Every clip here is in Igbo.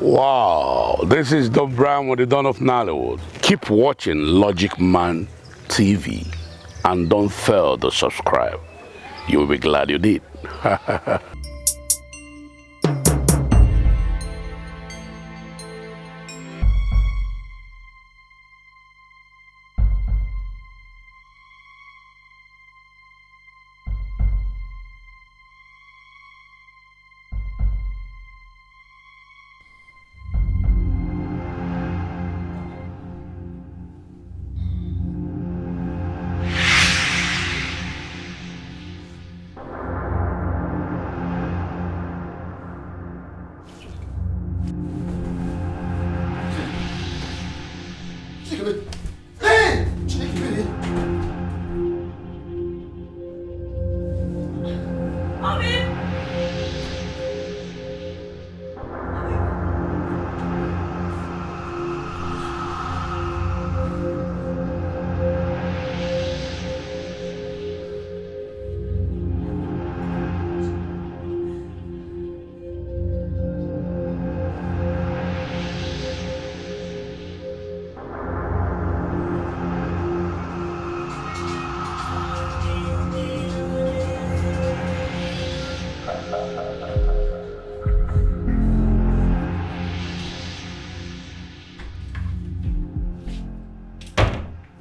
Wow, this is Don Brown with the Don of Nollywood. Keep watching Logic Man TV and don't fail to subscribe. You'll be glad you did.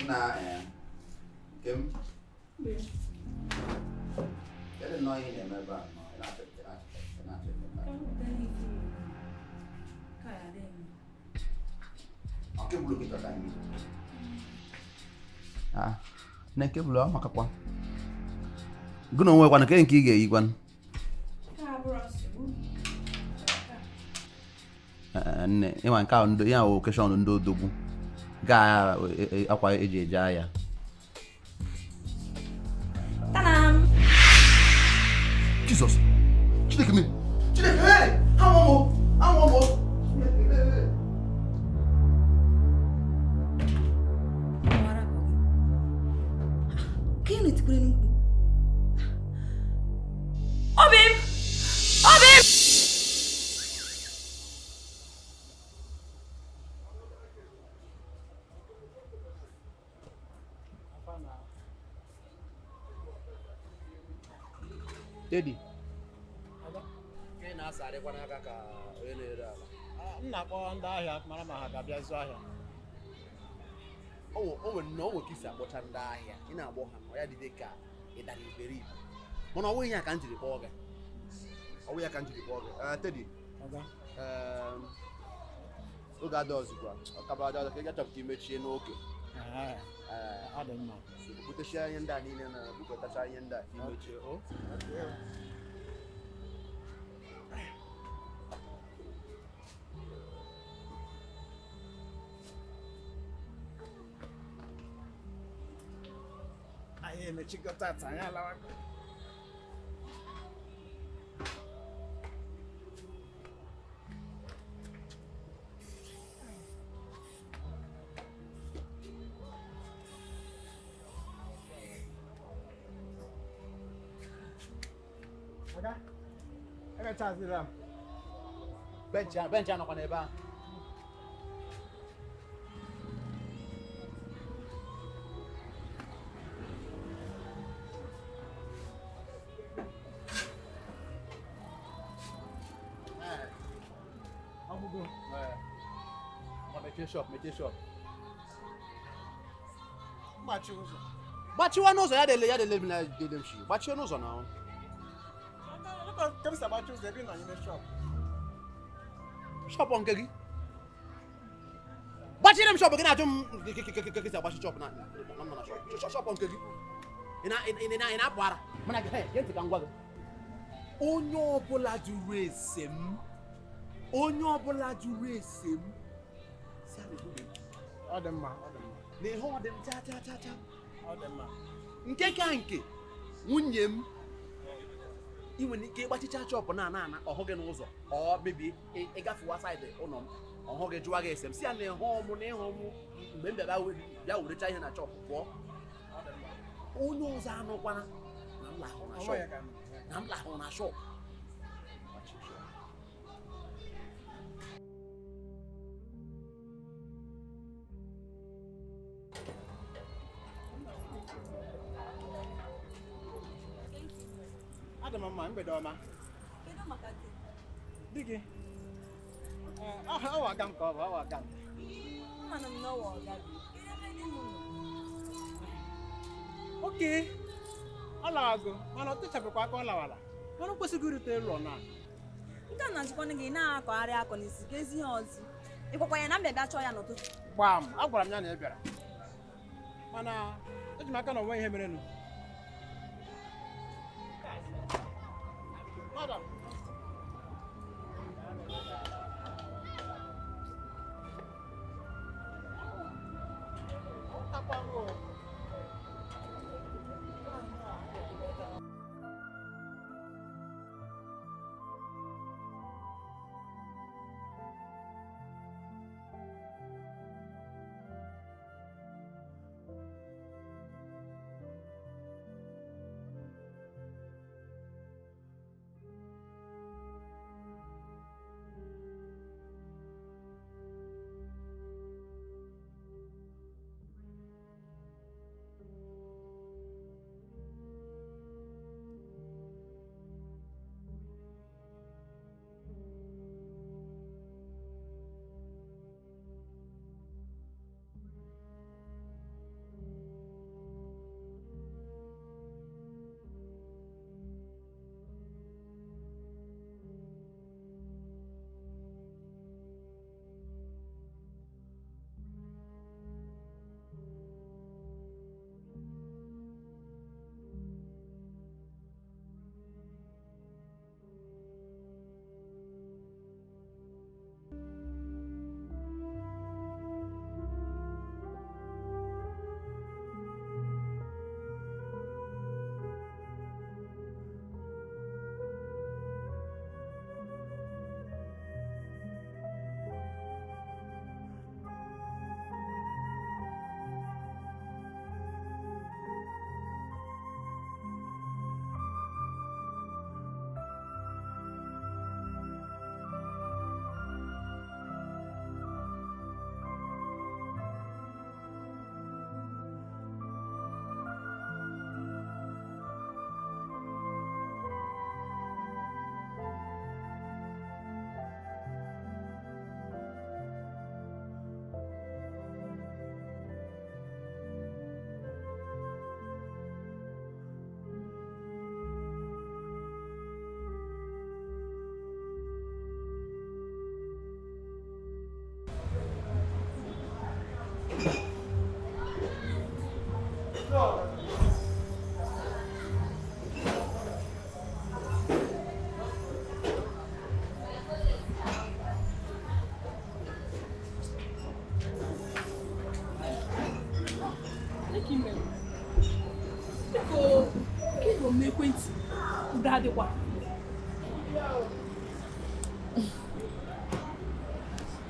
Na nke m kedu nnọọ ihe ị na-eme ebe a nnọọ? Ị na-achọ ị na-achọ ị na-achọ ebe a. Ọ kebụlụ gị chọta ihe. Ah, na kebụlụ ọ makakwa. Gị na onwe kwanụ nke nke ị ga-eyikwanụ. Eh, nne ịma nke ahụ ndị ya wụ okeshọn ndị odogwu gaa akwa eji eje ahịa. Tadam! Jizọs! Chineke m! Chineke! Hey! Anwụ m! Anwụ m! Chineke! Hey! Ka ị na-etikwere mkpu? Obi m! Obi m! Teddy. Ị na-asarịkwa n'aka ka onye na-ere ala. M na-akpọ ndị ahịa mara ma ha ga-abịa zụọ ahịa. O nwere nnọọ o nwere ka isi akpọcha ndị ahịa ị na-akpọ ha ọ ya dịde ka ị dara iberibe mana ọ bụghị ya ka m jiri kpọọ gị, ọ bụghị ya ka m jiri kpọọ gị. Eh, Teddy. Ọga. Oge adị ọzụkwa ọkaba adị ọzọ ka ị ga-achọpụta imechie n'oge. Ee, Eh, ọ dị mma. so butecha ihe ndị a niile na bukọtacha ihe ndị a ka imechie o. Anyị emechigo tata, anyị alawago. Ọga, emechazila m. Benchị anọkwa n'ebe ahụ. Ọgwụgo. Ngwa, mechie shop, mechie shop. Mgbachi ụzọ. Gbachiwa n'ụzọ ya dele ya dele m na dele m shi gbachie n'ụzọ na Ka m si agbachi ụzọ ebe ị nọ n'ime shọp. Shọpụ nke gị, gbachire m shọpụ gị na-ajụ m ka si agbachi shọpụ na na m nọ na shọpụ shọpụ nke gị. Ị na- ị na- ị na-apụ ara mana gị gee ntị ka m gwa gị, onye ọbụla jụrụ ese m, onye ọbụla jụrụ ese m si a na-ehube m. Ọ dị mma, ọ dị mma. Na ihe ọ dị m cha cha cha cha. Ọ dị mma. Nke ka nke nwunye m, ị nwere ike ịgbachicha chọpụ na ana ana ọhụ gị n'ụzọ, ọ mebi ịgafewa saịdị ụlọ m ọhụ gị jụwa gị ese m si ya na ịhụ mụ na ịhụ mụ mgbe m bịa bịa werecha ihe na chọpụ pụọ. Ọ dị mma. Onye ọzọ anụkwana na m lahụ na Ọnwa shọp ya ka m. na m lahụ na shọp. mma, mgbede ọma. Kedu maka di? Di gị? Ọ wa aga m ka ọ bụ, ọ wa aga m. Mmanụ m n'ọwa ọga gị. Kedu ebe di m nọ? Oke, ọ lawago, mana ọ tụchabekwa aka ọ lawara. Mana o kwesịghị irute ụlọ na. Nke a na-achịkwanụ gị na-akọgharị akọ n'isi ka ezi ihe ọzọ. Ị gwakwa ya na m bịa chọọ ya n'ụtụtụ? Gbam, agwara m ya na ị bịara. Mana eji m aka na onwe ihe merenụ. Madam.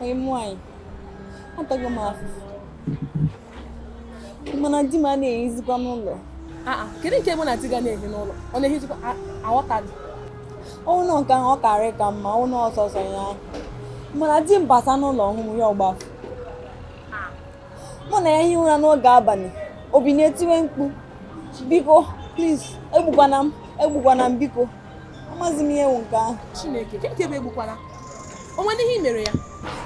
Onye nwanyị, atago m afụfụ. Mana di m a na-ehizikwa n'ụlọ. Kedu nke bụ na di ga na-ehi n'ụlọ? Ọ na-ehizikwa aghọtaghị. Ọnwụ nke ahụ ọ karị ka mma, ọnwụ ọsọsọ ya. Mana di m bata n'ụlọ ọhụrụ ya ọgbafu. Mụ na ya hi ụra n'oge abalị, obi na-etiwe mkpu. Biko, please, egbukwana m, egbukwana m biko. Amaghịzi m ihe wụ nke ahụ. Chineke, nke bụ egbukwana? O nwere ihe i mere ya?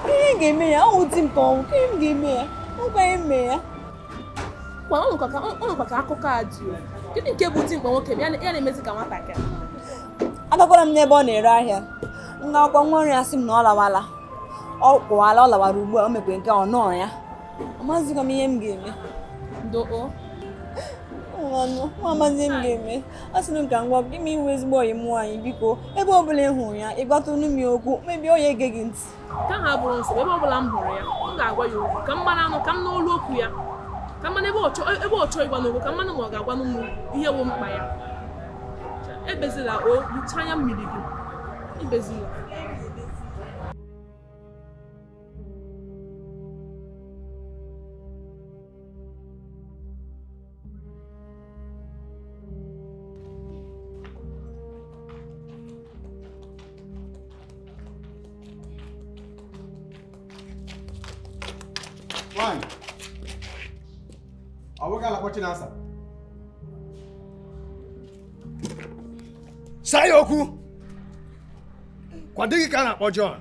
Ihe m ga-eme ya, ọ wụ di m ka ọ wụ, ihe m ga-eme ya, nkwa ihe m mere ya. Kwa ọ nụkwa ka akụkọ a dị o. Kedu nke bụ dimkpa nwoke ya na-emezi ka nwatakịrị? Agakwara m n'ebe ọ na-ere ahịa. M ga-akwa nwa ọrụ ya sị m na ọ lawala. Ọ kwụwala, ọ lawara ugbu a, o mekwe nke ọ nọọ ya. Amazịkwa m ihe m ga-eme. Doo. Nwanụ, amaghịzi m ga-eme. A sịrị m ka m gwa gị ma inwe ezigbo ọyị m nwaanyị biko, ebe ọ bụla ị hụrụ ya, ị gwatụnụ m ya okwu, mebie onye ege gị ntị. Ka ha bụrụ nsogbu, ebe ọ bụla m hụrụ ya, m ga-agwa ya okwu, ka m mara anụ, ka m n'olu okwu ya. Ka m mara ebe ọ chọọ ịgwa n'okwu, ka m mara ma ọ ga-agwanụ m ihe wụ mkpa ya. Ebezila o, hichaa anya mmiri gị. Ebezila. Nwanyị, ọ bụghị ala kpọ Chinasa. Saa ya okwu. Kwa di gị ka a na-akpọ John.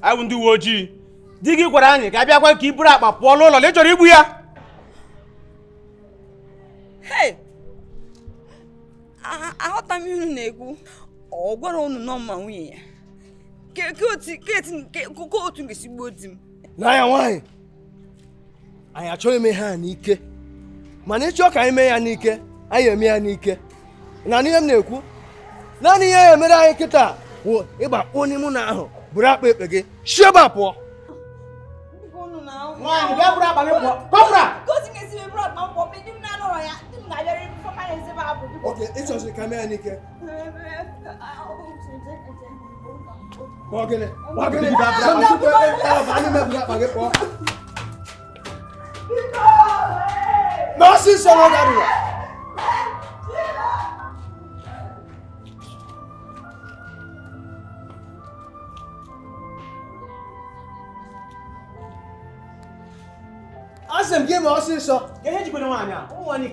Anyị bụ ndị uwe ojii. Di gị gwara anyị ka a bịakwa ka i buru akpa pụọ n'ụlọ na ị chọrọ igbu ya. Hey! Aghọta m ihe unu na-ekwu. Ọ gwara unu nọ mma nwunye ya. Ke otu ga-esi gbuo di m. N'anya nwaanyị, anyị achọghị ime ha n'ike. Mana ịchọ ka anyị mee ya n'ike, anyị eme ya n'ike. Na ihe m na-ekwu, naanị ihe ya emere anyị kịta wụ ịgba onye mụ na ahụ buru akpa ekpe gị si ebe a pụọ. Nwaanyị bịa buru akpa gị pụọ. Kọpra! Oke, ịchọziri ka mee ya n'ike. Kpọọ gịnị? Kpọọ gịnị? Anyị mebiri akpa gị pụọ. N'ọsịsọ n'oge adịghị. Asị m gị ma ọsịsọ. Ihe jikwere nwaanyị a, ụmụ nwaanyị.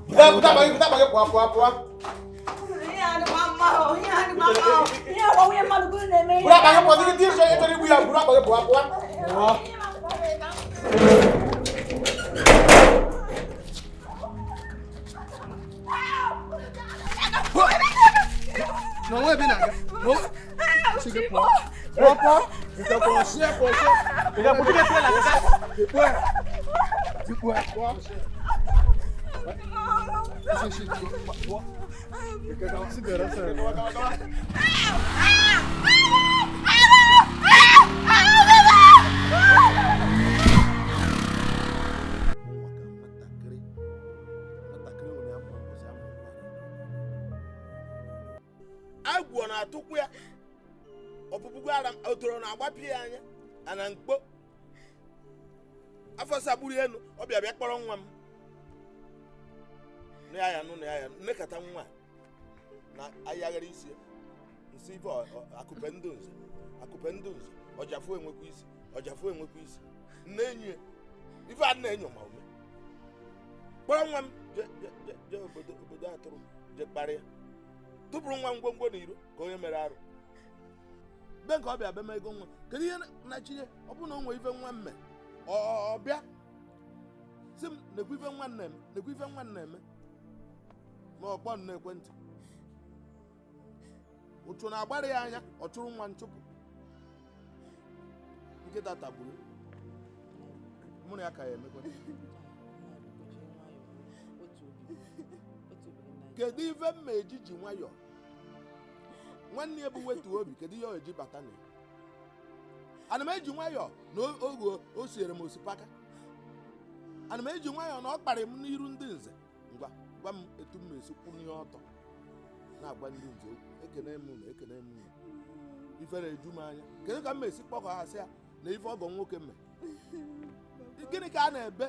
Bute akpa gị pụọ pụọ pụọ. Buru akpa gị pụọ, di chọrọ igbu ya, buru akpa gị pụọ pụọ. Na onwe ebe ị na-aga. Sị gị pụọ. Pụọ pụọ. Nke pụọ, sie pụọ, sie. Ị ga-akwụsị gị ekwela ka Tikpuo ya. Tikpuo ya. Pụọ. Sị, sị, pụọ. Nke gawa. Sị gị rasa ya. Agwọ na-atụkwu ya ọpụpụgwụ ara otoro na-agbapị ya anya ana mkpo afọ sagburu elu ọ bịa bịa kpọrọ nwa m na ya nụ na ya nnekata nwa na ayaghara isi nsị ife akụpe ndị nze akụpe ndị nze ọjafụ enwekwa isi ọjafụ enwekwa isi nne enyi ife a na-enyo ma ume kpọrọ nwa m je obodo obodo atụrụ je kparịa tụpụrụ nwa m ngwongwo n'iro ka onye mere arụ be nke ọ bịa bịa ego nwa kedu ihe na-chinye ọ bụrụ na o nwee ife nwa mme ọ bịa sị m nekwa ife nwa na-eme nekwa ife nwa na-eme ma ọ kpọọ m n'ekwentị ụchụ na-agbara ya anya ọ chụrụ nwa nchụpụ nkịta tagburu mụ na ya ka ya emekwa. Kedu ife mma eji ji nwayọọ nwanne ya bụ wetuo obi kedu ihe ọ eji bata na ya ana m eji nwayọọ na oge o siere m osikapa ana m eji nwayọọ na ọ kparị m n'iru ndị nze ngwa gwa m etu m esi kwụ n'ihe ọtọ na-agwa ndị nze okwu ekene m unu ekene m unu ifere eju m anya kedu ka m esi kpọkọ ha sị ya na ife ọgọ nwoke mme gịnị ka a na-ebe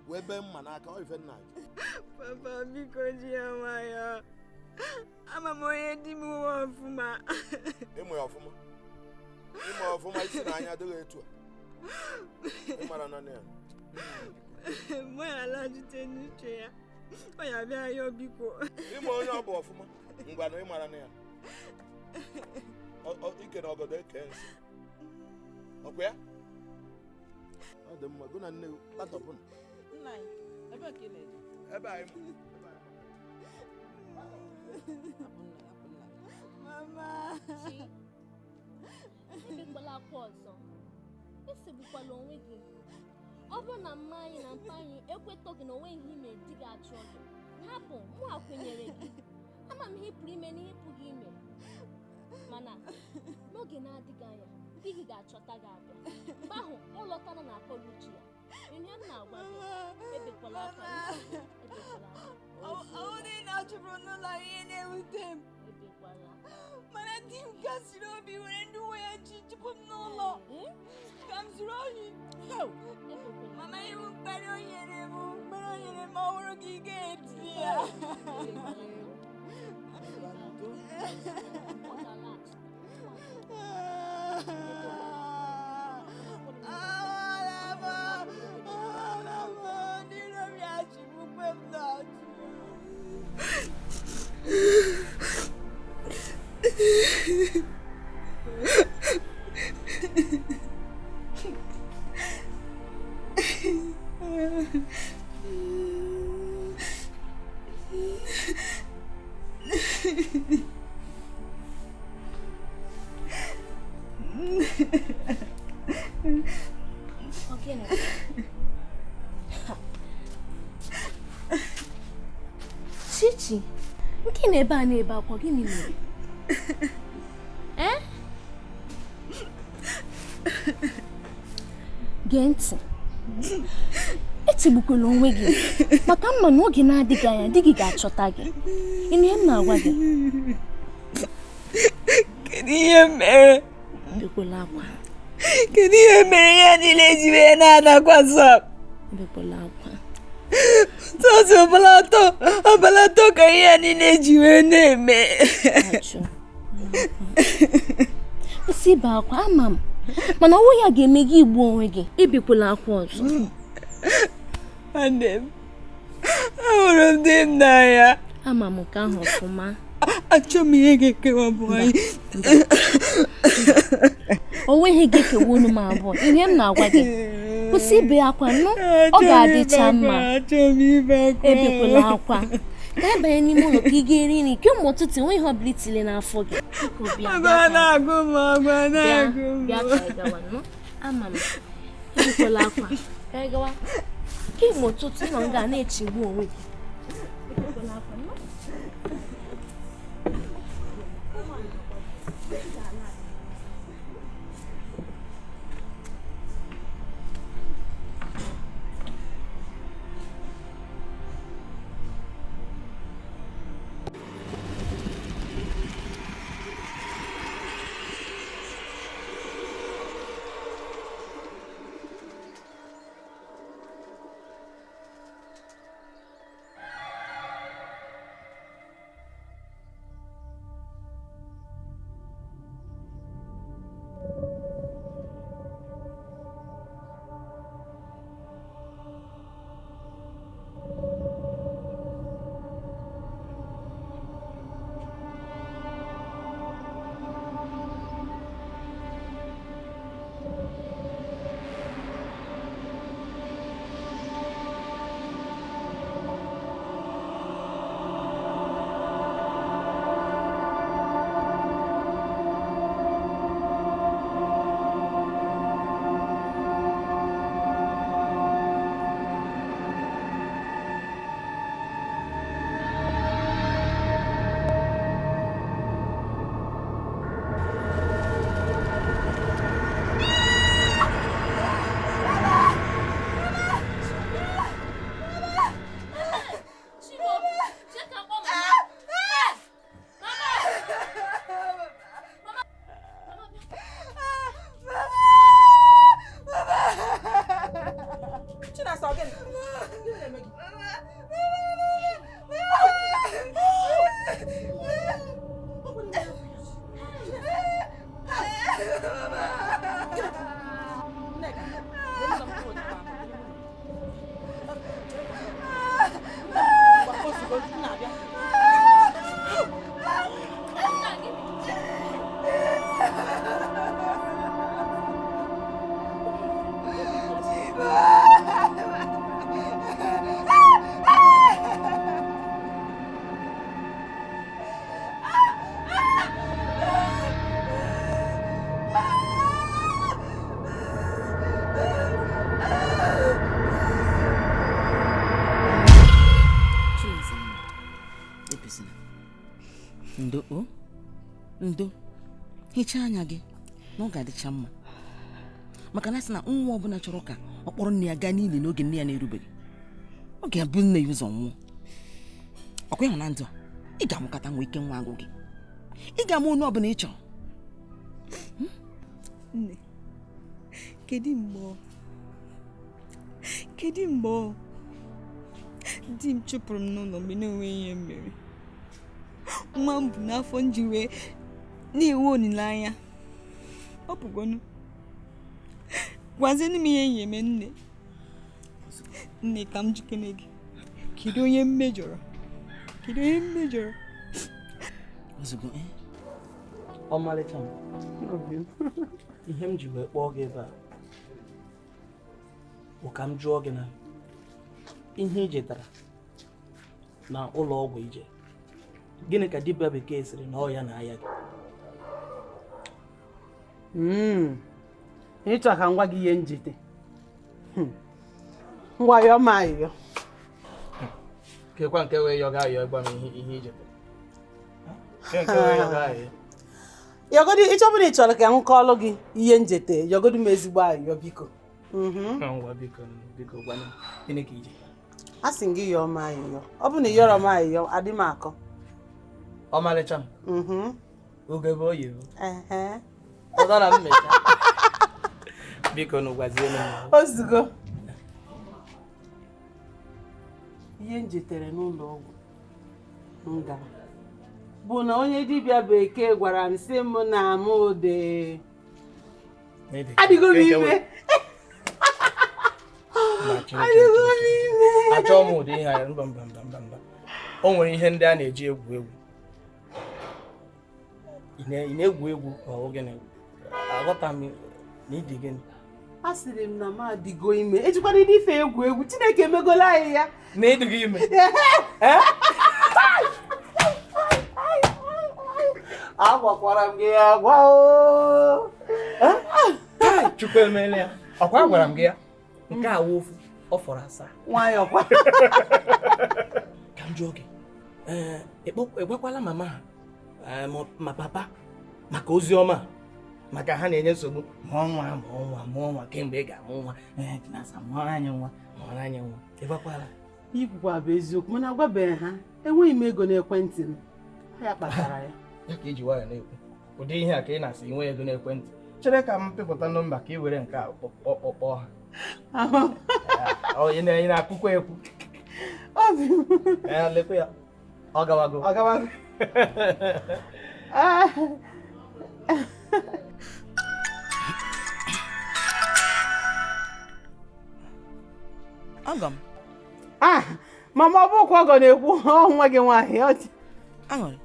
wee bee mma n'aka ọ ife nna ajụ. Papa biko ji ya nwayọọ ama m onye di m nwe ọfụma. Ịmụ ya ọfụma ịmụ ya ọfụma isi na anya adịghị etu a ịmara naanị ya mgbe ya alajite n'uche ya ọ ya bịa ya biko. Ịmụ onye ọ bụ ọfụma ngwanụ ịmara na ya ike na ọgọdọ eke nsị ọkwa ya ọ dị mma gụ na nne gị kpatọpụ ebe anyị Mama. Ebekwala akwa ọzọ esegbukwala onwe gị ọ bụrụ na mma anyị na mpa anyị ekwetọghị na onwe ihe ime di gị achọ gị hapụ mụ akwenyere gị ama m ihe ị pụrụ ime na ihe pụghị ime mana n'oge na-adịghị anya di gị ga-achọta gị abịa mgbe ahụ ọ lọtara na akọrọ uche ya ihe m na-agwa gị ebekwala akwa ebekwala akwa ọ dị na ọ chụpụrụ n'ụlọ ihe na-ewute m ebekwala mana di m kasiri obi were ndị uwe ya ji chụpụ m n'ụlọ ka m zuru ohi. Mama iwu mkparị o nyere m mkparị o nyere m ọhụrụ gị ga-eti ya. Ọ ga-alaghachi. Ọ gịnị? Chichi, nke na ebe a na-ebe akwa, gịnị mere? Ee? Gee ntị, echegbukwala onwe gị maka mma na oge na-adịghị anya di gị ga-achọta gị. Ịnụ ihe m na-agwa gị? Kedu ihe mere? Ebekwala akwa. Kedu ihe mere ya niile ji wee na-adakwasị m? Ebekwala akwa. Sọsọ ọbala atọ ka ihe a niile ji wee na-eme. Ajụ. Kwụsị ibe akwa, ama m mana ọnwụ ya ga-eme gị igbu onwe gị. Ebekwala akwa ọzọ. Nwanne m, ahụrụ m di m n'anya. Ama m nke ahụ ọfụma. Achọ m ihe ga-ekewapụ anyị. O nweghị ga-ekewa unu m abụọ. Ihe m na-agwa gị, kwụsị ibe akwa nụ, ọ ga-adịcha mma. Achọ m ibe akwa. Ebekwala akwa. Ka anyị banye n'ime ụlọ ka ị ga-eri nri kemgbe ụtụtụ, enweghị ihe ọbụla itile n'afọ gị. Biko bịa, Agwa bịa ka na-agụ m, agwa bịa na-agụ m. bịa ka anyị gawa nụ. Ama m. Ebekwala akwa. Ka anyị gawa. Kemgbe ụtụtụ ị nọ nga na-echegbu onwe gị. Ebekwala akwa nụ. Chinasa, ọ gịnị? Gịnị na-eme gị? Nneka, lee m na m kwụrụ ụtọ ahụ. Ngwa, ozugbo, m na-abịa. Chinasa, ebezina. Ndo o, ndo, hichaa anya gị na ọ ga-adịcha mma, maka na sị na nwa ọbụla chọrọ ka ọ kpọrọ nne ya gaa n'ili n'oge nne ya na-erubeghị, ọ ga-abụ nne ya ụzọ nwụọ. Ọkwa ịhụ na ndụ a, ị ga-amụkata nwa ike nwa agwụ gị, ị ga-ama onye ọbụla ị chọrọ. Nne, kedu mgbe ọ? Kedu mgbe ọ? Di m chụpụrụ m n'ụlọ mgbe na-enweghị ihe m mere. Nwa m bụ n'afọ m ji wee na-enwe olileanya. Ọ pụgonu. Gwazienụ m ihe m ga-eme nne. Nne ka m jikere gị. Kedu onye m mejọrọ? Kedu onye m mejọrọ? Ozugbo ọmalịcha m, ihe m ji wee kpọọ gị ebe a bụ ka m jụọ gị na ihe i jetara na ụlọ ọgwụ ije, gịnị ka dibịa bekee sịrị na ọ ya na-aya gị? Ịchọ ka m gwa gị ihe njete. Ngwa yọọ m ayịyọ. Kekwa nke wee yọga ayọ gwa m ihe ijete. Nke wee yọga ayọ. Yọgodi, ịchọbụla ị chọrọ ka m kọọlụ gị ihe njete, yọgodi m ezigbo ayịyọ biko. Ngwa biko biko gwa m gịnị ka ije. A sị m gị yọọ m ayịyọ. Ọ bụ na ị yọrọ m ayịyọ, adị m akọ. Ọmalịcha m. Ugebe oyibo. Ọzọ na mmecha. Biko nụ gwazienụ m. Ozugbo. Ihe m jetere n'ụlọ ọgwụ m gara bụ na onye dibịa bekee gwara m sị m na m dị adịgo m ime. Adịgo m ime. Achọọ m ụdị ihe a mba mba mba mba mba. O nwere ihe ndị a na-eji egwu egwu. Ị na-egwu egwu ma ọ gịnị? Aghọta m na ịdị gịnị? A sịrị m na m adịgo ime. Ejikwana ịdị ife egwu egwu. Chineke emegola anyị ya. Na ịdịgo ime? Agwakwara m gị agwa o. Chukwu emeela ya. Ọkwa agwara m gị ya. Nke a wụ ofu, ọ fọrọ asaa. Nwayọọ kwa. Ka m jụọ gị, ị gwakwala mama ha ma papa maka ozi ọma maka ha na-enye nsogbu mụọ nwa mụọ nwa mụọ nwa kemgbe ị ga-amụ nwa Chinasa mụọrọ anyị nwa mụọrọ anyị nwa. Ị gwakwala? Ikwukwa bụ eziokwu mana agwabeghị ha. Enweghị m ego n'ekwentị m. Ya kpatara ya. Ya ka iji nwayọọ na-ekwu ụdị ihe a ka ị na-asị inwe ego n'ekwentị. Chere ka m pịpụta nọmba ka ị were nke a kpọọ ha. Ị na-akwụkwa ekwu. Lekwa ya. Ọ gawago. Ọ gawago. Ọgọ m. Mama ọ bụkwa ọgọ na-ekwu ọ nwa gị nwaanyị. Aṅụrị.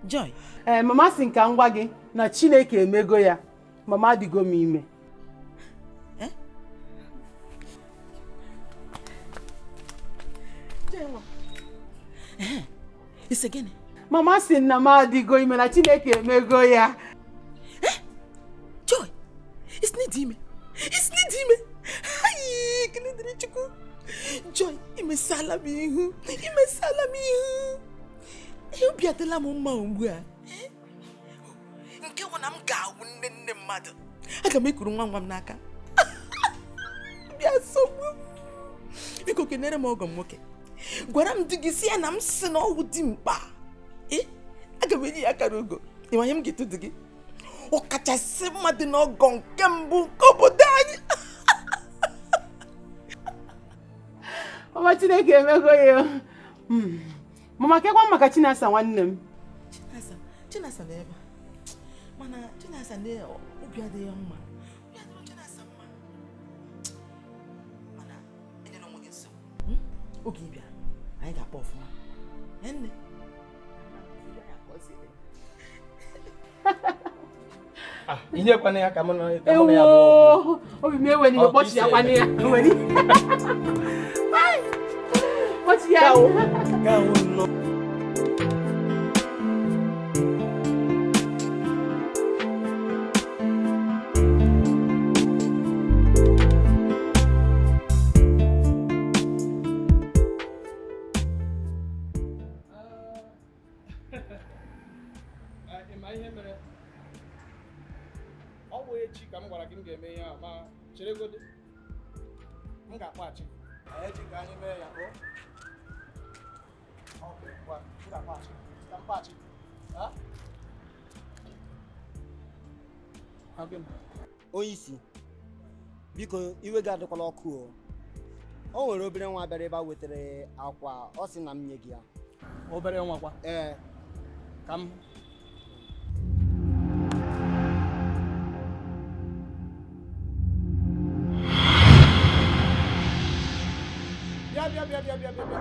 Joy. Mama sị nka ngwa gị na Chineke emego ya. Mama adịgo m ime. Ise gịnị? Mama sị na m adịgo ime na Chineke emego ya. Joy, isi n'ịdị ime. Isi n'ịdị ime. Ayi, ekele dịrị Chukwu. Joy, imesala m ihu. Imesala m ihu. Obi adịla m mma ugbu a. Nke wụ na m ga-awụ nne nne mmadụ. Aga m ekuru nwa nwa m n'aka. Bịa sogbu m. Biko kenere m ọgọ m nwoke. Gwara m di gị si ya na m si na ọwụ dị mkpa. Aga m enye ya akara ugo. Ịma ihe m ga-eto di gị? Ọkachasị mmadụ n'ọgọ nke mbụ nke obodo anyị. Mama Chineke emego ya. Mama kekwa maka Chinasa nwanne m. Chinasa, Chinasa na ebe a. Mana Chinasa na obi adịghị ya mma. Obi adịghị Chinasa mma. Mana enyela onwe gị nsogbu. Oge ị bịara, anyị ga-akpọ ọfụma. Nne. Inyekwana ya ka mụ na ya bụ. Obi m ewe n'iwe kpọchi ya kwana ya. Kpọchi ya. M ga-akpọghachi echi ka anyị mee ya. Onye isi, biko iwe gị adịkwala ọkụ o. O nwere obere nwa bịara ebe a wetara akwa, ọ sị na m nye gị ya. Obere nwa kwa? Ee. Ka m bịa bịa bịa bịa bịa bịa bịa.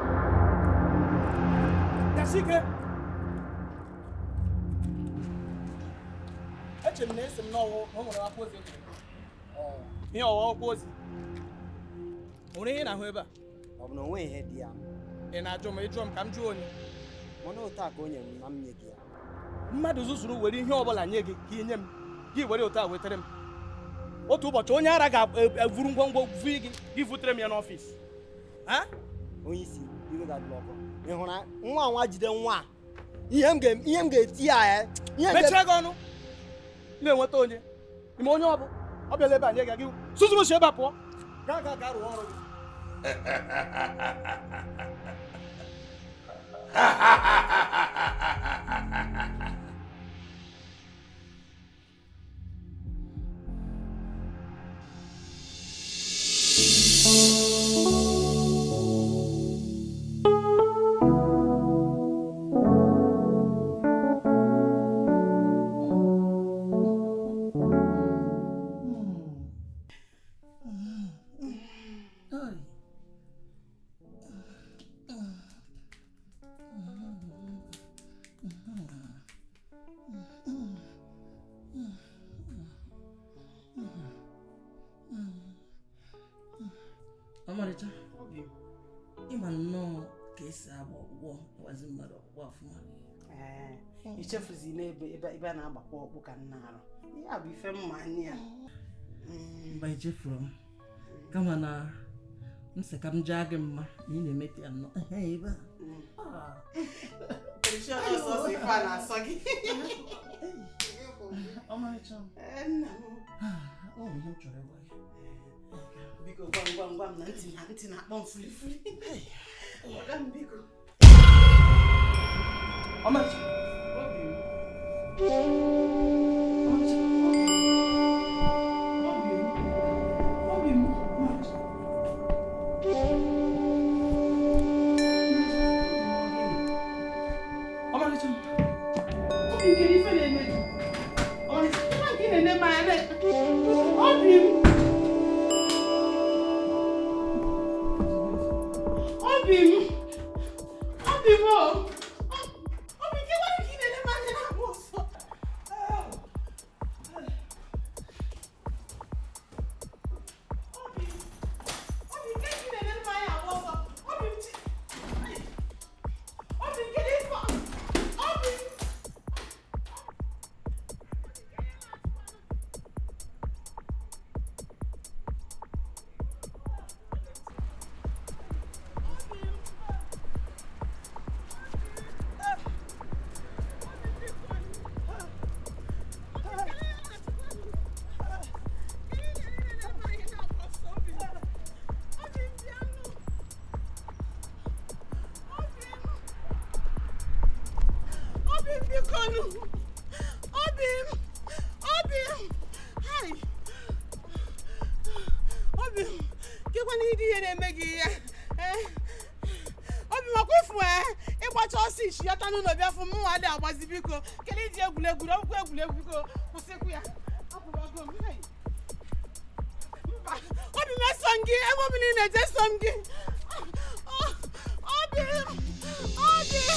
Bịasike. Eche m na esi m n'ọwụ na o nwere akwụkwọ ozi e nyere m. Ihe ọwa akwụkwọ ozi. O nwere ihe ị na-ahụ ebe a? Ọ bụ na o nweghị ihe dị ya. Ị na-ajụ m, ị jụọ m ka m jụọ onye. Mana otu a ka o nyere m na m nye gị ya. Mmadụ zuzuru were ihe ọbụla nye gị ka ị nye m, gị were otu a wetara m. Otu ụbọchị onye ara ga-evuru ngwongwo vu gị, gị vutere m ya n'ọfịs. Onye isi, iwe ga-adịla ọkụ. Ị hụrụ nwa nwa jide nwa a? Ihe m ga-eti ya. Mechie gị ọnụ. Ị na-enweta onye. Ime onye ọ bụ. Ọ bịala ebe a nye gị gị. Suzuru si ebe a pụọ. Gaa gaa gaa rụọ ọrụ gị. Ọmarịcha, ịma nnọọ ka esi agba ọkpụkpọ gwazi mmadụ ọkpụkpọ ọfụma. Ichefuzi n'ebe ebe a na-agbakwa ọkpụ ka nna arụ. Ya bụ ife mma anyị ya. Mba, echefuru m. Kama na m sị ka m jaa gị mma na ị na-emete ya nnọọ. Ebe a. Ọmarịcha m. Ọ bụ ihe m chọrọ ịgwa gị. Biko gwa m gwa m gwa m na ntị na-akpọ m fulifuli. Gwa m biko. Ọmarịcha. Obi m. Ọmarịcha. Obi m. Obi m. Ọmarịcha. Ọmarịcha. Obi m, kedu ife na-eme gị? Ọmarịcha, nwa nke ị na-ene m anya. Obi m. Obi m. Obi m o. Obi nke nwa nke ị na-ene m anya na-agba ọsọ. Obi m. Obi nke ị na-ene m anya agba ọsọ. Obi m chi. Obi nke dị mkpa. Obi m. Obi m biko nụ. Obi m. Obi m. Hai. Obi m. Kekwana ịdị ihe na-eme gị ihe. Obi m ọkwa ifu ịgbacha ọsọ ishi ya n'ụlọ bịa fụ m nwa adị agbazi biko. Kedu iji egwuregwu ọgwụgwọ egwuregwu biko kwụsịkwu ya. Akwụbago m. Hai. Mba. Obi m eso m gị ebe ọbụla ị na-eje eso m gị. Obi m. Obi m.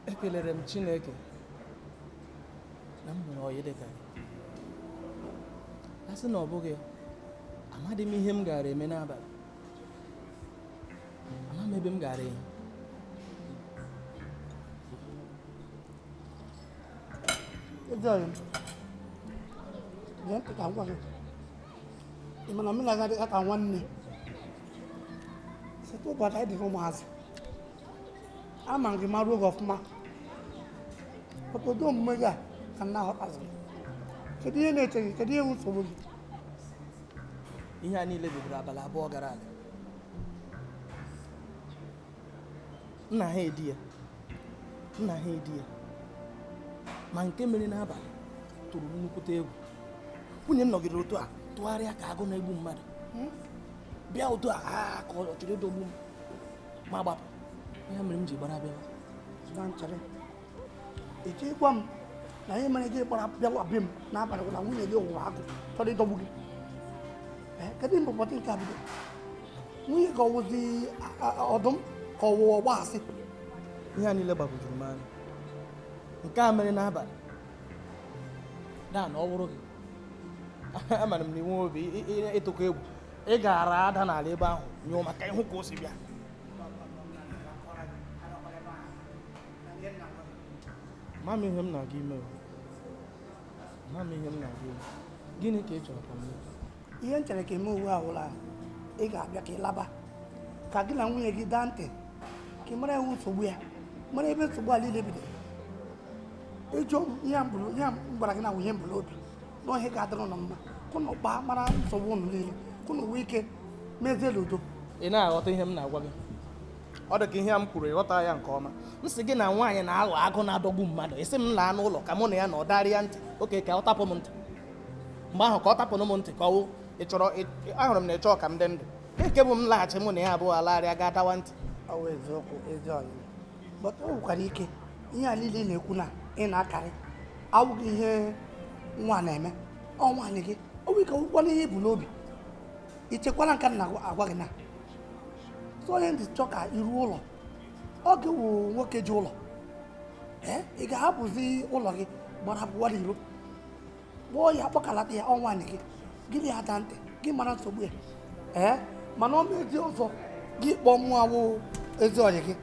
Ekelere m Chineke na m nwere ọyị dị ka gị. A sị na ọ bụghị ya, amadị m ihe m gaara eme n'abalị. Ama m ebe m gaara ehi. Ezi ọyị m, gee ntị ka m gwa gị. Ị ma na mụ na gị adịghị ka nwanne. Site ụbọchị anyị dị ka ụmụazị. Ama m gị mara oge ọfụma. Obodo omume gị a ka m na-aghọtazi. Kedu ihe na-eche gị? Kedu ihe bụ nsogbu gị? Ihe a niile bidoro abalị 2 gara aga. Nna ha edi ya, nna ha edi ya. Ma nke mere n'abalị tụrụ nnukwute egwu. Nwunye m nọgidere otu a tụgharịa ka agụ na-egbu mmadụ, bịa otu a ha ka ọ chọrọ ịdọgbu m, ma gbapụ. Ya mere m ji gbara bịawa. Na nchere, ị chọ ịgwa m na ihe mere gị gbara bịawa be m n'abalị bụ na nwunye gị wụrụ agụ chọrọ ịdọgbu gị? Ee, kedu mgbe ụbọchị nke a bido? Nwunye gị ọwụzi ọdụm ka ọ wụ ọgba asị? Ihe a niile gbagwojuru m anya. Nke a mere n'abalị daa na ọ wụrụ gị, amara m na inwe obi ịtụkọ egwu, ị gaara ada n'ala ebe ahụ nyụọ maka ịhụ ka o si bịa. Ma m ihe m na-aga ime o. Ma m ihe m na-aga ime. Gịnị ka ị chọrọ ka m mee? Ihe m chere ka eme uwe awụla, ị ga-abịa ka ị laba, ka gị na nwunye gị daa ntị, ka ị mara ewu nsogbu ya, mara ebe nsogbu a niile bidoro. Ịjụ m ihe a m buru, ihe a m gwara gị na nwunye m buru obi na ihe ga-adịrị ụnụ mma, ka ụnụ kpaa mara nsogbu ụnụ niile, ka ụnụ nwee ike mezie n'udo. Ị na-aghọta ihe m na-agwa gị? Ọ dị ka ihe a m kwuru, ịghọta ya nke ọma. M sị gị na nwaanyị na-aghọ agụ na-adọgbu mmadụ, ị sị m laa n'ụlọ ka mụ na ya na ọ darịa ntị. Oke, ka ọ tapụ m ntị mgbe ahụ, ka ọ tapụnụ m ntị, ka ọ wụ ị chọrọ. Ahụrụ m na ị chọọ ka m dị ndụ, nke bụ m laghachi, mụ na ya abụọ alagharịa gaa dawa ntị. Ọ wụ eziokwu, ezi ọyị, but o nwekwara ike ihe a niile ị na-ekwu na ị na-akarị awụghị ihe nwa na-eme. Ọ nwaanyị gị, o nwere ike wụkwana ihe ibu n'obi. I chekwala nka na agwa gị na so onye ndị chọ ka iru ụlọ ọ gị wụ nwoke ji ụlọ. Ee, ị ga-ahapụzi ụlọ gị gbara pụwa n'iro, kpọọ ya, kpọkalata ya. Ọ nwaanyị gị, gịnị ya da ntị gị mara nsogbu ya. Ee, mana ọ mezi ọzọ, gị kpọọ mụ awụ ezi ọyị gị,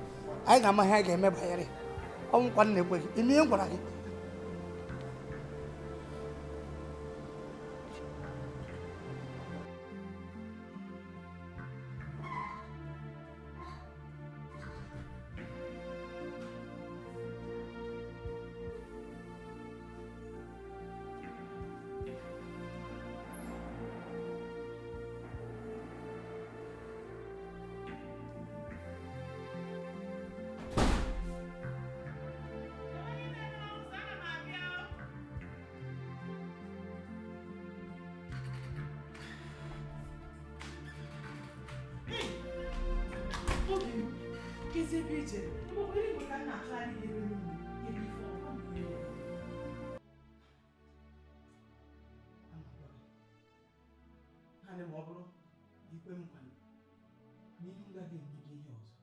anyị ga-ama ihe anyị ga-eme banyere ya. Ọnwụkwa nna ekwe gị ịnụ ihe m gwara gị. Ezi ebe i jere, mgbe igwe ka m na-achọgharị gị ebe niile, ebe ife ọma m niile. Naanị ma ọ bụrụ na ikwe m nkwa na ihe m gaghị eme gị ihe ọzọ.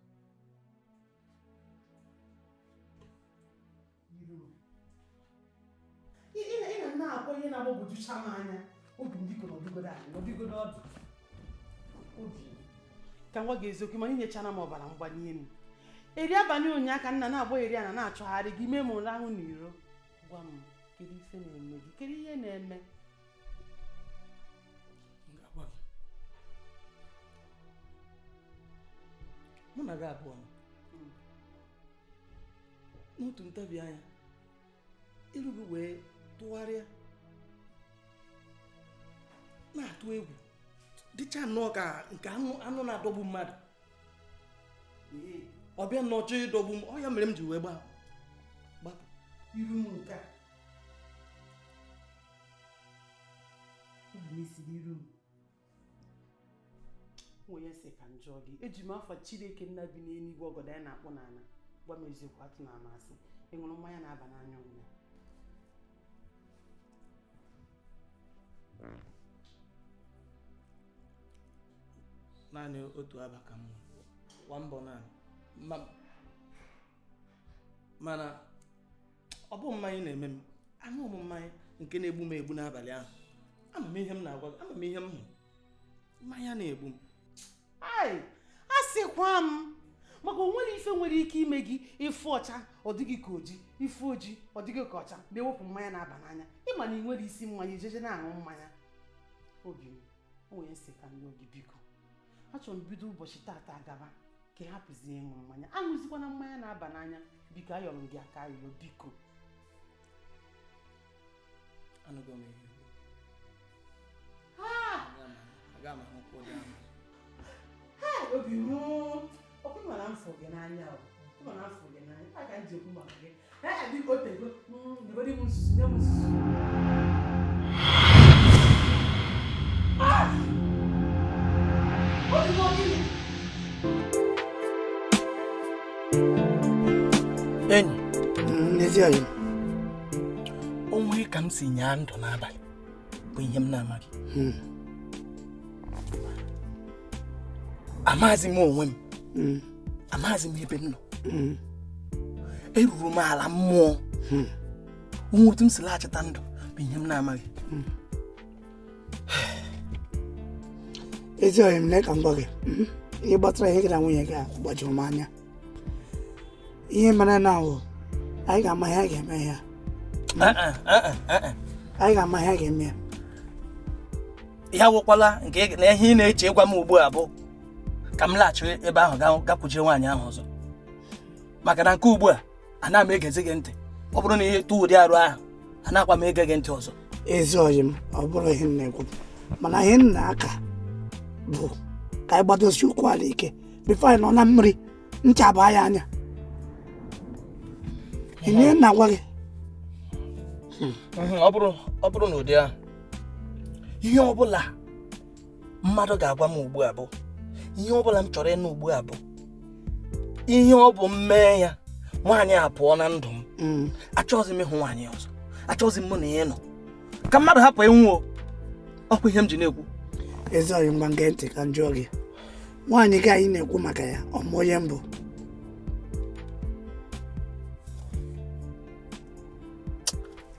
Ị na na-akọ ihe na-agbagwojucha m anya. Obi m, biko, nọdụgodo anyị, nọdụgodo ọdụ. Obi ka m gwa gị eziokwu, mana inyechana m ọbara mgbali elu. Eri abalị ụnyaahụ ka nna na-agba eri ana na-achọgharị gị, mee m ụra ahụ n'iro. Gwa m, kedu ife na-eme gị? Kedu ihe na-eme? M ga-agwa gị. Mụ na gị abụọ nọ n'otu ntabi anya, iru gị wee tụgharịa na-atụ egwu, dịcha nnọọ ka nke anụ anụ na-adọgbu mmadụ. Ọ bịa nnọọ chọọ ịdọgbu m. Ọ ya mere m ji wee gbapụ. Iru m nke a, obi m isi n'iru m onye sị ka m jụọ gị. Eji m afa Chineke nna bi n'eluigwe, ọgọdọ ya na-akpụ n'ala, gwa m eziokwu, atụ na amasị. Ị ṅụrụ mmanya na-aba n'anya ụnyaahụ? Naanị otu aba ka m ṅụrụ, kwa mbọ naanị. Mana ọ bụ mmanya na-eme m, aṅụ m mmanya nke na-egbu m egbu n'abalị ahụ. Ama m ihe m na-agwa gị, ama m ihe m hụrụ. Mmanya na-egbu m. Ai, a sịkwa m maka o nwere ife nwere ike ime gị ife ọcha ọ dịghị ka oji, ife oji ọ dịghị ka ọcha, na-ewepụ mmanya na-aba n'anya. Ịma na ị nwere isi mmanya, ijeje na-aṅụ mmanya. Obi m, o nwere nsị ka m yọọ gị, biko, achọrọ m bido ụbọchị taata gaba ka ị hapụzie ịṅụ mmanya. Aṅụzikwana mmanya na-aba n'anya, biko. Ayọrọ m gị aka ayọ, biko. Anụgo m ihe. Aga m ahụkwa ụdị ahụ. Obi m, ọkwa ịma na m fụ gị n'anya o. dị ka o tego. Nyegodi m nsusu, nye m nsusu. Ah! Ọ dị m gịnị? Enyi. Ezi ọyị. O nwee ka m si nyaa ndụ n'abalị bụ ihe m na-amaghị. Amaghịzi m onwe m. Amaghịzi m ebe m nọ. Eruru m ala mmụọ. Onwe otu m si laghachita ndụ bụ ihe m na-amaghị. Ezi ọyị m, lee ka m gwa gị. Ihe gbasara ihe gị na nwunye gị a gbajuru m anya. Ihe mere na awụ anyị ga-ama ihe anyị ga-eme ya. Anyị ga-ama ihe anyị ga-eme ya. Ya wụkwala nke na ihe ị na-eche ịgwa m ugbu a bụ ka m laghachi ebe ahụ gakwujie nwaanyị ahụ ọzọ. Maka na nke ugbu a ana m egezi gị ntị. Ọ bụrụ na ihe tụ ụdị arụ ahụ anakwa m ege gị ntị ọzọ. Ezi ọyị m, ọ bụrụ ihe m na-ekwu, mana ihe m na-aka bụ ka anyị gbadosi ụkwụ ala ike bifo anyị nọ na mmiri ncha baa ya anya. Ihe m na-agwa gị. Ọ bụrụ na ụdị ahụ, ihe ọbụla mmadụ ga-agwa m ugbu a bụ ihe ọbụla m chọrọ ịnụ ugbu a bụ ihe ọ bụ mmee ya nwaanyị a pụọ na ndụ m. Achọghịzi m ịhụ nwaanyị ọzọ. Achọghịzi m mụ na ya nọ. Ka mmadụ hapụ ịnwụ o. Ọkwa ihe m ji na-ekwu. Ezi ọyị, ngwa ngee ntị ka m jụọ gị. Nwaanyị gị anyị na-ekwu maka ya, ọ ma onye mbụ?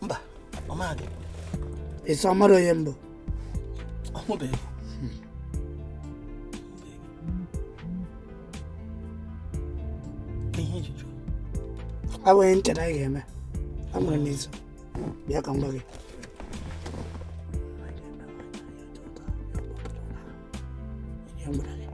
Mba, ọ maghị. Esi ọ mara onye mbụ? Ọ hụbeghị. Ihe iji jụọ. Abụghị nchere anyị ga-eme. Amụrụ m izu. Bịa ka m gwa gị. Ihe m gwara gị.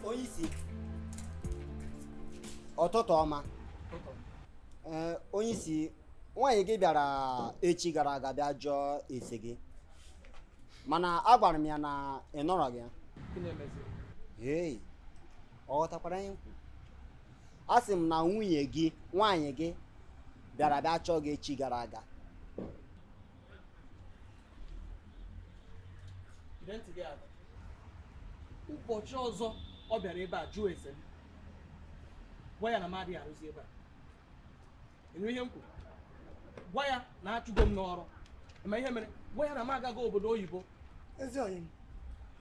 Onyeisi, ụtụtụ ọma. Onyeisi, nwaanyị gị bịara echi gara aga bịa jụọ ese gị, mana agwara m ya na ị nọrọ gị. Ee, ọ ghọtakwara ihe m kwuru. A sị m na nwunye gị, nwaanyị gị bịara bịa chọọ gị echi gara aga. Ụbọchị ọzọ ọ bịara ebe a jụọ ese m, gwa ya na m adịghị arụzi ebe a. Ịnụ ihe m kwuru? Gwa ya na achụgo m n'ọrụ. Ma ihe mere, gwa ya na m agaghị obodo oyibo. Ezi ọyị m,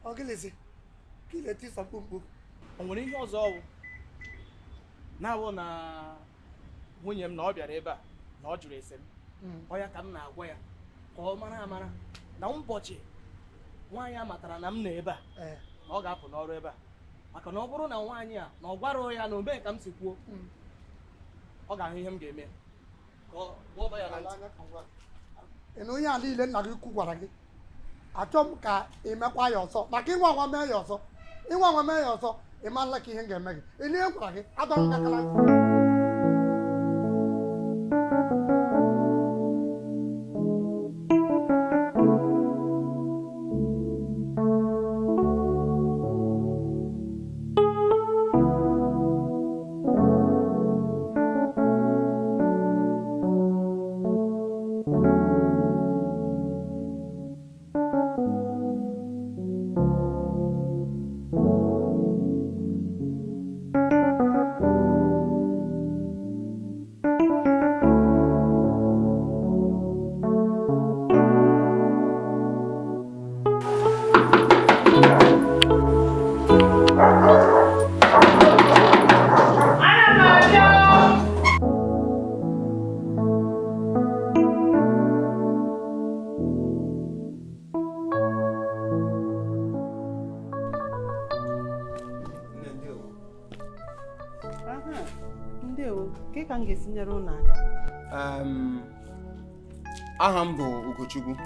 ọ gịlịsị ka ị na-etisa mkpumkpu? O nwere ihe ọzọ ọwụ na-awụ na nwunye m na ọ bịara ebe a na ọ jụrụ ese m. Ọ ya ka m na-agwa ya ka ọ mara amara na ụbọchị nwaanyị a matara na m nọ ebe a na ọ ga-apụ n'ọrụ ebe a. Maka na ọ bụrụ na nwaanyị a na ọ gwara ya na omee ka m si kwuo, ọ ga-ahụ ihe m ga-eme. Ka ọ gwọba ya na ntị. Ị na onye a niile nna gị ukwu gwara gị, achọ m ka ị mekwa ya ọzọ, maka ịnwa anwa mee ya ọzọ, ịnwa anwa mee ya ọzọ, ị marala ka ihe m ga-eme gị. Ị na ihe m gwara gị, adọrọ m gị aka na ntị. Ndewo, ke ka m ga-esi nyere unu aka? Aha m bụ Ugochukwu.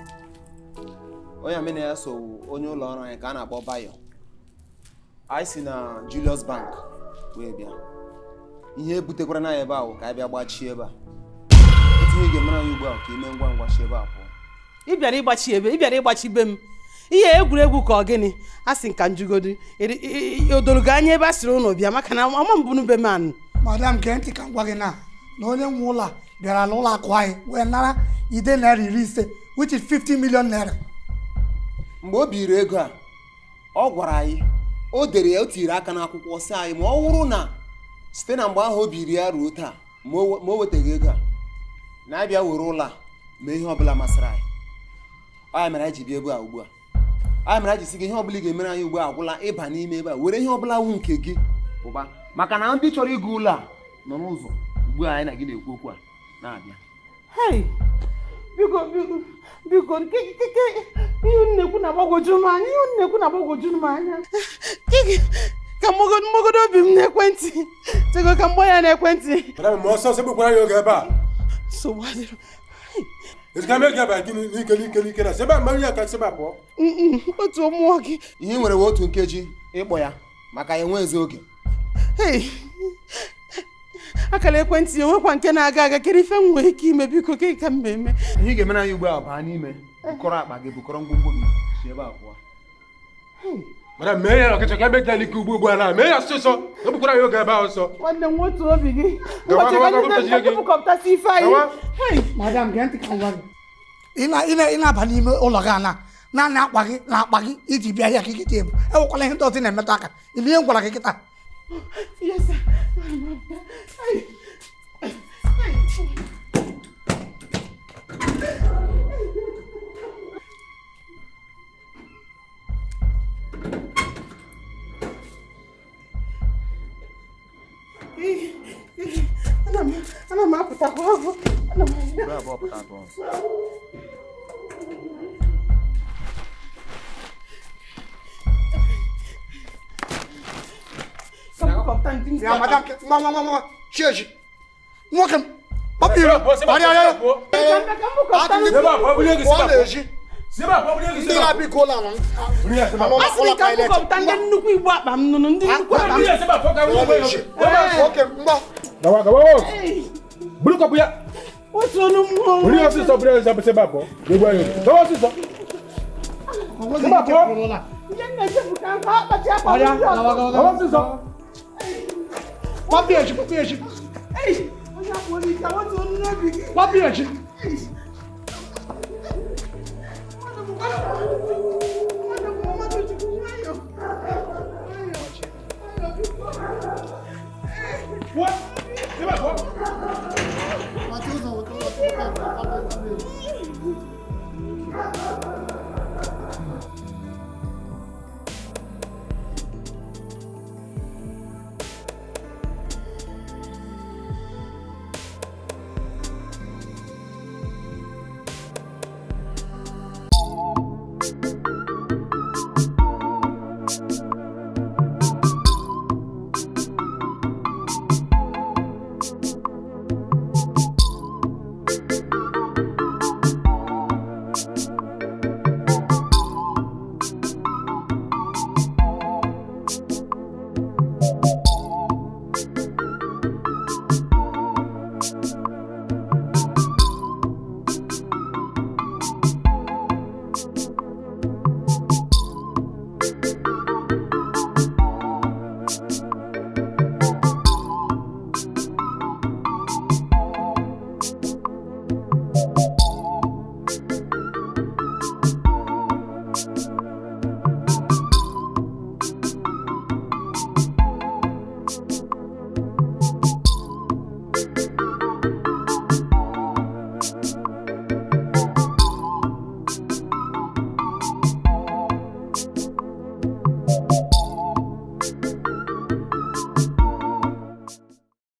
Onye amena ya so onye ụlọ ọrụ anyị ka a na-akpọ Bayo. Anyị si na Julius Bank wee bịa. Ihe butekwara na ebe ahụ ka anyị bịa gbachie ebe a. Otu ihe ga-emere anyị ugbu a ka ime ngwa ngwa chi ebe a pụọ. Ị bịara ịgbachi ebe, ị bịara ịgbachi be m. Ihe egwuregwu ka ọ gịnị? A sị nka njugodu. O doro gị anya ebe a sịrị ụnụ bịa maka na ọma mbụ be m anụ. Madam, gee ntị ka m gwa gị na onye nwe ụlọ a bịara n'ụlọ akụ anyị wee nara ide naira 50, which is 50 million naira. Mgbe o biri ego a, ọ gwara anyị, o dere ya, o tiri aka n'akwụkwọ sị anyị ma ọ wụrụ na site na mgbe ahụ o biri ya ruo taa ma o wetaghị ego a na abịa were ụlọ a mee ihe ọbụla masịrị anyị. Ọ ya mere anyị ji bịa ebe a ugbu a. Anyị mere anyị ji sị gị ihe ọbụla ị ga-emere anyị ugbu a agwụla ịba n'ime ebe a were ihe ọbụla wụ nke gị pụba maka na ndị chọrọ ịga ụlọ a nọ n'ụzọ ugbu a anyị na gị na-ekwu okwu a na-abịa. Hei, biko biko biko ihe unu na-ekwu na-agbagwoju m anya, ihe unu na-ekwu na-agbagwoju m anya. Ka mgbogodo obi m n'ekwentị, tego ka mgbọ ya n'ekwentị. Madam, ma ọsọ ọsọ gbukwara ya oge ebe a. Nsogbu adịrọ. Otu mmụọ gị. Ihe nwere otu nkeji ịkpọ ya maka ya enwe ezi oge. Akara ekwentị ya onwekwa nke na-aga aga kedu ife m nwere ike ime biko ke ka m eme. Ihe ị ga-emere anyị ugbu a baa n'ime bukọrọ akpa gị bukọrọ ngwongwo gị si ebe a pụọ. Madam, mee ya ọkịcha ka ebe dị n'ike ugbu a na mee ya ọsịsọ ebukwara ya oge ebe a ọsọ. Nwanne m otu obi gị. Ụbọchị ife anyị. Madam, gee ntị ka m gwa gị. Ị na-aba n'ime ụlọ gị ana naanị akwa gị na akpa gị iji bịa ahịa ka ikite ebu ewekwala ihe ndị ọzọ na-emetụ aka ilu ihe m gwara gị kịta. Ana m apụtakwa ahụ. Ana m Ya madam, nwa chieji. Nwoke m, kpọpụ iro. Ọrịa ọrịa. Ndị na-abịa ụlọ ala. Asị m ka m bukọpụta ndị nnukwu igbo akpa m nụnụ ndị nnukwu akpa m. Nwoke m, ngwa. Gawa gawa. Buru kọpụ ya. Otu ọnụ mmụọ. Buru ya ọsịsọ buru ya ọsịsọ ebe a pụọ. Egbu anyị. Gawa ọsịsọ. Ebe a pụọ. Ihe m na-echefu ka m akpachi akpa m ndị ọzọ. Gawa ọsịsọ. Kpọpụ echi, kpọpụ echi. Onye akpọrọ ike, otu ọnụ n'obi gị. Kpọpụ echi. What?